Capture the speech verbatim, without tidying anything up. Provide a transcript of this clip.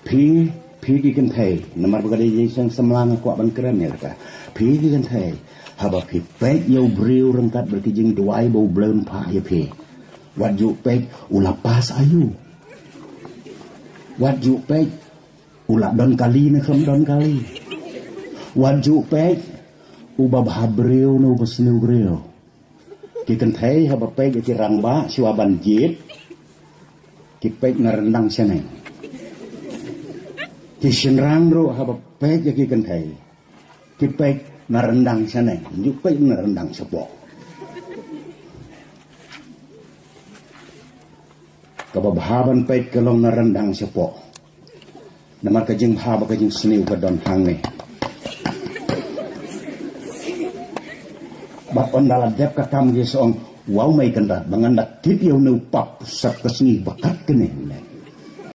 Phi, phi ki kynthei, namar ba ka dei jingseng samla nga kwah ban kren ïa ka. Phi ki kynthei, haba phi peit ïa u briew ryngkat bad ki jingduwai ba u Blei un phah ïa phi. Wat ju peit u la pass aïu. Wat ju peit u la don kali ne khlem don kali. Wat ju peit uba bha briew ne uba sniew briew. Ki kynthei haba peit ïa ki rangbah shuwa ban jied, ki peit na ryndang shaneng. Ki shynrang ruh haba peit ïa ki kynthei, ki peit na ryndang shaneng, ym ju peit na ryndang shapoh. Kaba bha ban peit ka long na ryndang shapoh. Namar ka jingbha bad ka jingsniew ka don hangne. Bad ynda la dep ka kam ki sa ong, "Wow, mei Kynrad, ba ngan da tip ïa une u pap sha ka sngi ba kat kane."